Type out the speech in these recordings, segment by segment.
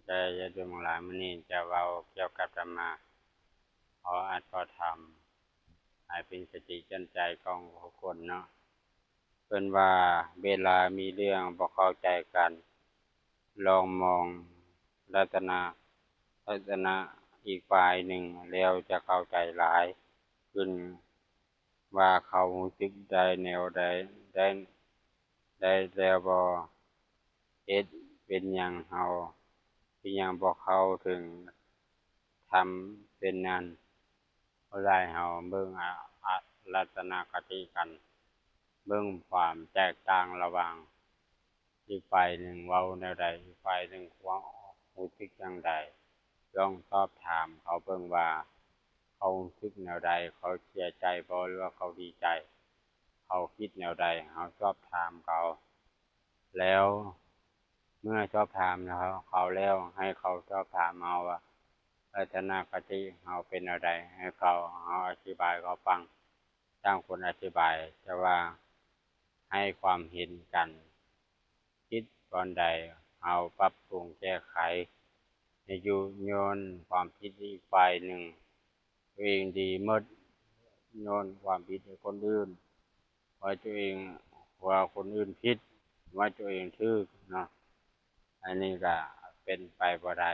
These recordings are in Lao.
ແຕ່ຢ່າລືມຫຼາຍ ມື້ນີ້ຈະເວົ້າກ່ຽວກັບທຳມະ ຂໍອາດຂໍທຳ ໃຫ້ເປັນຄະຕິເຕືອນໃຈຂອງທຸກຄົນເນາະ. ເພິ່ນວ່າ ເວລາມີເລື່ອງບໍ່ເຂົ້າໃຈກັນ ລອງມອງລັກສະນະ ລັກສະນະອີກຝ່າຍໜຶ່ງ ແລ້ວຈະເຂົ້າໃຈຫຼາຍຂຶ້ນວ່າເຂົາຮູ້ສຶກໄດ້ແນວໃດ ໄດ້ ໄດ້ແລ້ວບໍ່? ເຮັດເປັນຫຍັງເຮົາ ເປັນຫຍັງບໍ່ເຂົ້າເຖິງທຳເຊັ່ນນັ້ນ? ເພາະຫຼາຍເຮົາເບິ່ງອາ ອາ ລັກສະນະຄະຕິກັນ ເບິ່ງຄວາມແຕກຕ່າງລະຫວ່າງ ອີກຝ່າຍໜຶ່ງເວົ້າແນວໃດ ອີກຝ່າຍໜຶ່ງຄວາມຮູ້ສຶກຈັ່ງໃດ. ລອງສອບຖາມເຂົາເບິ່ງວ່າ ເຂົາຮູ້ສຶກແນວໃດ, ເຂົາເສຍໃຈບໍ່ ຫຼືວ່າເຂົາດີໃຈ, ເຂົາຄິດແນວໃດ, ເຮົາສອບຖາມເຂົາ. ແລ້ວເມື່ອສອບຖາມເຂົາແລ້ວ ໃຫ້ເຂົາສອບຖາມເຮົາວ່າ ທັດສະນະຄະຕິເຮົາເປັນແນວໃດ, ໃຫ້ເຂົາ ເຮົາອະທິບາຍເຂົາຟັງ. ຕ່າງຄົນອະທິບາຍ ແຕ່ວ່າໃຫ້ຄວາມເຫັນກັນ ຜິດບ່ອນໃດ ເຮົາປັບປຸງແກ້ໄຂ ໃຫ້ຢູ່ຍ້ອນຄວາມຜິດອີກຝ່າຍໜຶ່ງ. ຕົວເອງດີໝົດ ຍ້ອນຄວາມຜິດໃຫ້ຄົນອື່ນ ວ່າຕົວເອງ ວ່າຄົນອື່ນຜິດ ວ່າຕົວເອງຖືກເນາະ. ອັນນີ້ກະເປັນໄປບໍ່ໄດ້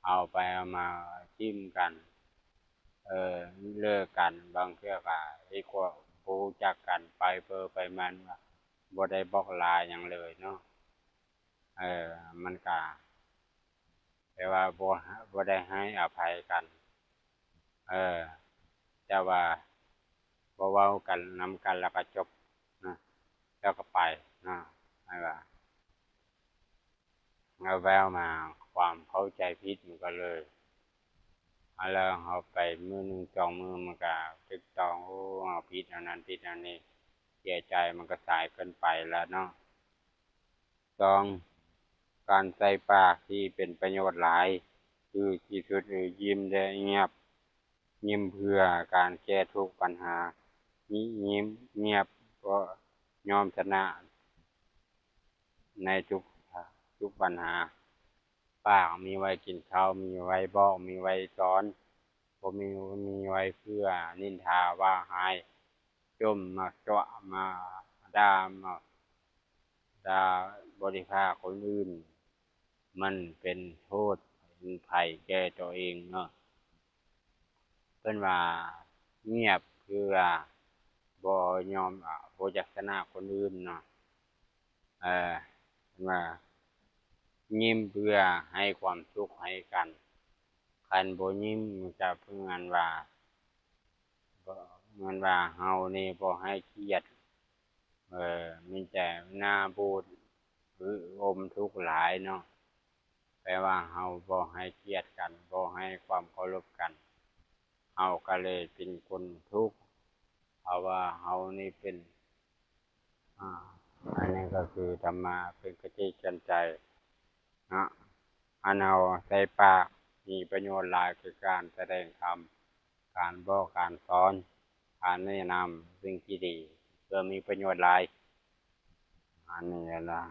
ເອົາໄປເອົາມາຖິ້ມກັນ ເອີ ເລີກກັນ. ບາງເທື່ອກະເຮັດຄວາມບໍ່ຮູ້ຈັກກັນ ໄປເພີໄປມານ ບໍ່ໄດ້ບອກລາຫຍັງເລີຍເນາະ. ເອີ ມັນກະ ແປວ່າບໍ່ ບໍ່ໄດ້ໃຫ້ອະໄພກັນ ເອີ ແຕ່ວ່າບໍ່ເວົ້າກັນນຳກັນ ແລ້ວກໍຈົບນະ ແລ້ວກໍໄປນະ. ແປວ່າ ເອົາແວວມາ ຄວາມເຂົ້າໃຈຜິດມັນກໍເລີຍ ແລ້ວເຮົາໄປມື້ໜຶ່ງສອງມື້ ມັນກໍຕຶກຕອງ ໂອ້ ເຮົາຜິດແນວນັ້ນ ຜິດແນວນີ້ ເສຍໃຈ ມັນກໍສາຍເກີນໄປແລ້ວເນາະ. ສອງ ການໃສ່ປາກທີ່ເປັນປະໂຫຍດຫຼາຍ ຄືທີ່ສຸດ ຍິ້ມແລະງຽບ. ຍິ້ມເພື່ອການແກ້ທຸກບັນຫາ, ຍິ້ມ ງຽບເພື່ອຍອມຊະນະໃນທຸກ ທຸກບັນຫາ. ປາກມີໄວ້ກິນເຂົ້າ, ມີໄວ້ບອກ, ມີໄວ້ສອນ, ບໍ່ມີ ມີໄວ້ເພື່ອນິນທາວ່າຮ້າຍ, ຈົ່ມມາຕົວະມາດ່າ ມາ ດາ ບໍລິພາກຄົນອື່ນ ມັນເປັນໂທດເປັນໄພແກ່ຕົວເອງເນາະ. ເພິ່ນວ່າງຽບຄືວ່າບໍ່ຍອມ ອາ ບໍ່ຢາກຊະນະຄົນອື່ນເນາະ. ເອີ ເພິ່ນວ່າຍິ້ມເພື່ອໃຫ້ຄວາມສຸກໃຫ້ກັນ, ຄັນບໍ່ຍິ້ມຈະເໝືອນວ່າ ເໝືອນວ່າເຮົານີ້ບໍ່ໃຫ້ກຽດ ເອີ ມີແຕ່ໜ້າບູດ ອື ອົມທຸກຫຼາຍເນາະ. ແປວ່າເຮົາບໍ່ໃຫ້ກຽດກັນ ບໍ່ໃຫ້ຄວາມເຄົາລົບກັນ ເຮົາກໍເລີຍເປັນຄົນທຸກ ເພາະວ່າເຮົານີ້ເປັນ ອາ ອັນນີ້ກໍຄືທຳມະເປັນຄະຕິເຕືອນໃຈເນາະ. ອັນເຮົາໃສ່ປາກມີປະໂຫຍດຫຼາຍ ຄືການສະແດງທຳ ການບອກການສອນ ການແນະນຳສິ່ງທີ່ດີ ເພື່ອມີປະໂຫຍດຫຼາຍ. ອັນນີ້ລະ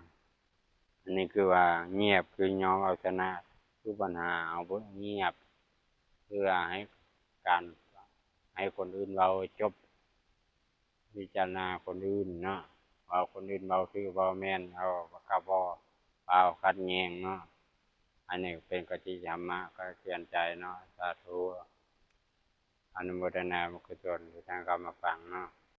ອັນນີ້ຄືວ່າງຽບ ຄືຍອມເອົາຊະນະທຸກບັນຫາ. ເອົາບົດງຽບເພື່ອໃຫ້ການ ໃຫ້ຄົນອື່ນເວົ້າໃຫ້ຈົບ. ພິຈາລະນາຄົນອື່ນເນາະ ວ່າຄົນອື່ນເວົ້າຖືກເວົ້າແມ່ນ ເຮົາກໍບໍ່ ເວົ້າຂັດແຍ້ງເນາະ. ອັນນີ້ເປັນຄະຕິທຳມະ ກະເຕືອນໃຈເນາະ. ສາທຸ ອະນຸໂມທະນາບຸນກຸສົນທີ່ທ່ານເຂົ້າມາຟັງເນາະ.